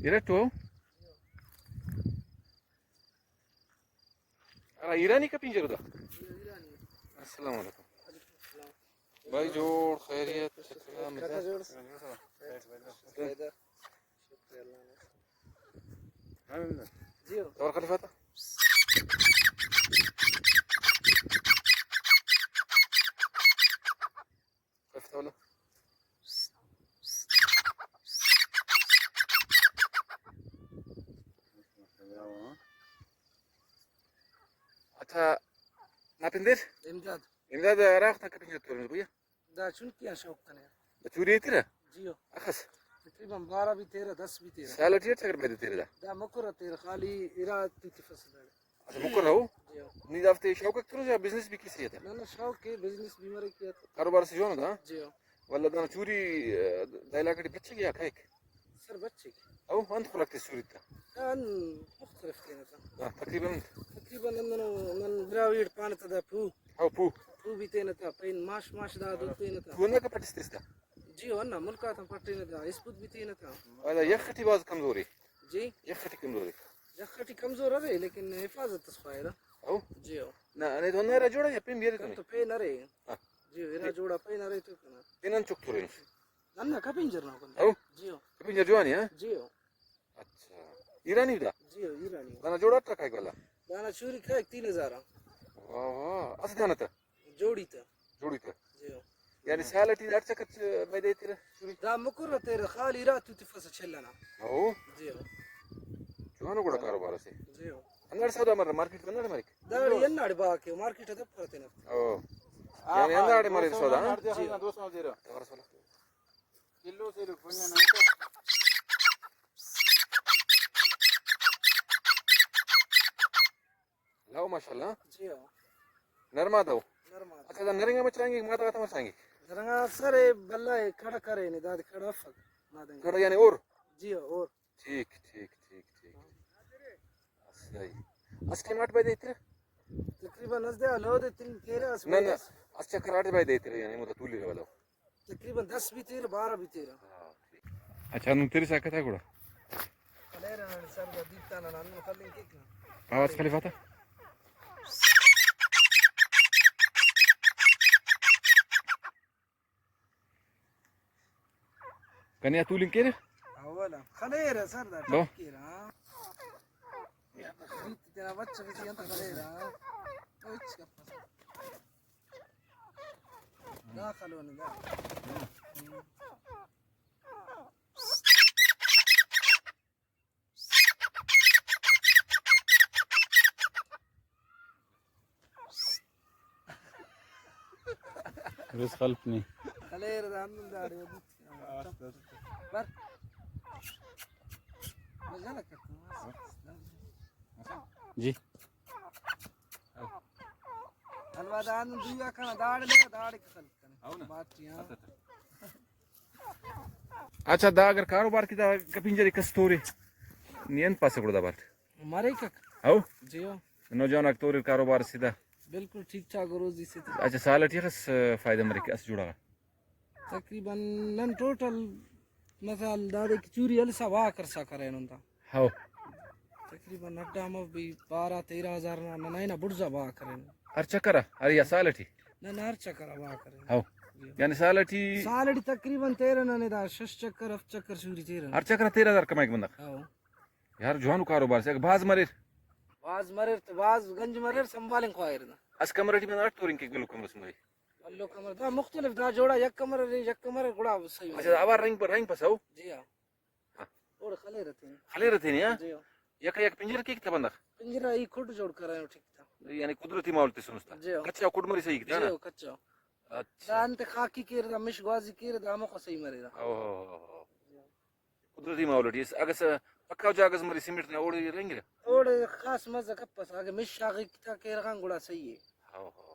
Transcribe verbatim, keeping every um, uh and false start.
ارٹو؟ ہرا ایرانی کپنجر دا۔ السلام علیکم۔ بھائی جوڑ، خیریت، چکر مزاج؟ جی ہو۔ اور خلیفہ تا؟ خلیفہ تا بولو۔ اچھا، نا پن دیر؟ امداد۔ امداد، ہرا وخت آن کپنجر تورنس بھیا؟ دا چنکی آن شوق کنے۔ دا چوری ایترہ؟ جی ہو۔ اخس؟ تقریباً بارہ بیترہ، دس بیترہ۔ سال ٹی ہر چکر بیدے تیرہ دا؟ دا مکر آ تیرہ، خالی ارا تو تفسہ داڑے۔ اچھا، مکر آ ہو؟ جی ہو۔ نی دافتے شوق اک تروس یا بزنس بھی کسے تا؟ نہ، نہ، شوق کے، بزنس بھی مریک یا۔ کاروبار سے جوان دا؟ جی ہو۔ ولدا دانا چوری، آ، دا علاقہ ٹی بچک یا کائک؟ سر بچک۔ او، انت خلق تے چوری تا؟ ان مختلف تینا تا۔ ہاں، تقریباً؟ تقریباً ہندنو نن براہوئی اٹ پانہ تا دا پو۔ او، پو۔ پو بھی تینا تا، پین ماش، ماش دا دو تینا تا۔ تو ہندا کہ پٹس تس تا؟ جی، ہو، ہندا ملک آتان پٹینہ تا، اسپت بھی تینا تا۔ ولدا یخ ٹی بھاز کمزور ءِ۔ جی؟ یخ ٹی کمزور ءِ۔ یخ ٹی کمزور ارے، لیکن حفاظت اس پائرہ۔ او؟ جی ہو۔ نہ، نے تو ہندا ارا جوڑا یا پین بھی ارے تو نے؟ تو پین ارے۔ ہاں۔ جی ہو، ارا جوڑا پین ارے تو کنا۔ پین انت چک تورینس؟ ہندا کپنجر نا کن۔ او؟ جی ہو۔ کپنجر جوان ءِ، ہاں؟ جی ہو۔ اچھا۔ ایرانی دا؟ جی ہو، ایرانی۔ دانا جوڑا اٹ کائک والا؟ دانا چوری کائک تین ہزار آ۔ واہ واہ۔ اسہ دانا تا؟ جوڑی تا۔ جوڑی تا۔ جی ہو۔ یعنی سال ٹی ہر چکر چ-، بیدے تیرہ چوری؟ دا مکر تیرہ، خالی ارا تو تفسہ چھل ئنا۔ ہو۔ جی ہو۔ جوانو گڑا کاروبار اسے۔ جی ہو۔ ہنداڑے سودا مر-، مارکیٹ ہنداڑے مریک؟ داڑے ہنداڑے با کے مارکیٹ ءِ دپر تینا۔ او۔ یعنی ہنداڑے مریر سودا، ہاں؟ جی ہو۔ کلو سے لوگ بنیا نا۔ لو ماشاءاللہ۔ جی ہاں۔ نرما دو۔ نرما دو۔ اچھا، دا نرنگا مچ رنگی، ماتا غاتا مچ رنگی؟ نرنگا سر بھلا ہے، کڑا کرے نے، داد کڑا افک۔ مادنگ۔ کڑا یعنی اور؟ جی ہاں، اور۔ ٹھیک، ٹھیک، ٹھیک، ٹھیک۔ صحیح۔ اس ٹائم اٹ بجے اترے؟ تقریباً نزدے آ لو دے تین تیرہ اس نہ، نہ۔ بجے۔ اس چکر اٹ بجے اترے، یعنی مدت تولی والا۔ تقریباً دس بیترہ، بارہ بیترہ۔ ہاں، ٹھیک۔ اچھا، نم تیرے سا کتا گڑا؟ خلیرہ ننے سر دا دیتا ننا ہندن خلنگ کیک نا۔ آواز خلیفہ تا؟ کنے آ تولنگ کیرہ؟ اولا خلیرہ سر دا بو۔ ٹک کیرہ، ہاں۔ بیت تینا بچ بیتی انت خلیرہ، ہاں۔ او ہچ کپسہ۔ دا خلونے دا۔ بس خلپ نی۔ خلیر دا ہندن داڑے ودی۔ بر۔ جی۔ حلوا دا ہندن دویا کنا داڑے لگا داڑے خلپ کنا۔ او نا۔ باٹی، ہاں۔ اچھا، اچھا۔ اچھا، دا اگر کاروبار کی دا کپنجر کس تورے، نی انت پاسہ گڑا دا بار؟ مریکک۔ ہو؟ جی ہو۔ نوجوان آک تورے کاروبار سے دا؟ بالکل ٹھیک ٹھاک روزی سے۔ اچھا، سال ٹی اخس فائدہ مریک اس جوڑا؟ تقریباً نن ٹوٹل مثال دادے کہ چوری ہلسا وا کرسا کرینن دا۔ ہو۔ تقریباً اڈا مف بھی بارہ تیرہ ہزار نا نن اینا بڑزا وا کرینن۔ ہر چکر آ؟ ہر یا سال ٹی؟ نہ، نہ، ہر چکر آ وا کرے۔ ہو۔ جی۔ یعنی سال ٹی؟ سال ٹی تقریباً تیرہ ننے دا شش چکر، ہفت چکر چوری تیرہ۔ ہر چکر آ تیرہ ہزار کمائک بندغ؟ ہو۔ یار جوانو کاروبار سے، اگہ بھاز مریر؟ بھاز مریر تو بھاز گنج مریر، سنبھالنگ خواہر نا۔ اس کمرہ ٹی بندغ اٹ تورنگ کیک بھلو کمرہ اس مری؟ بھلو کمرہ دا مختلف دا جوڑا یک کمرہ ارے، یک کمرہ گڑا صحیح مرے۔ اچھا، اوار رنگ پر رنگ پسو؟ جی ہاں۔ ہاں۔ اوڑے خلیرہ تینے۔ خلیرہ تینے، ہاں؟ جی ہاں۔ یکا یک پنجر کیک تا بندغ؟ پنجرہ ای کھڈ جوڑ کرینو ٹھیک تا۔ یعنی قدرتی ماحول تسنس تا؟ جی ہاں۔ کچا کھڈ مری صحیح تا جی نا؟ ہاں، کچا۔ اچھا۔ دا انت خاکی کیرہ، دا مش گوازی کیرہ، دا ہموخہ صحیح مریرہ۔ او ہو ہو ہو۔ جی ہاں۔ قدرتی ماحول ٹی اس، اگہ س-، پکا جاگہ اس مری سیمنٹ نا اوڑے رہینگرہ؟ اوڑے خاص مزہ کپس، اگہ مش آ غیک تا کیرہ غان گڑا صحیح ہے۔ ہو ہو۔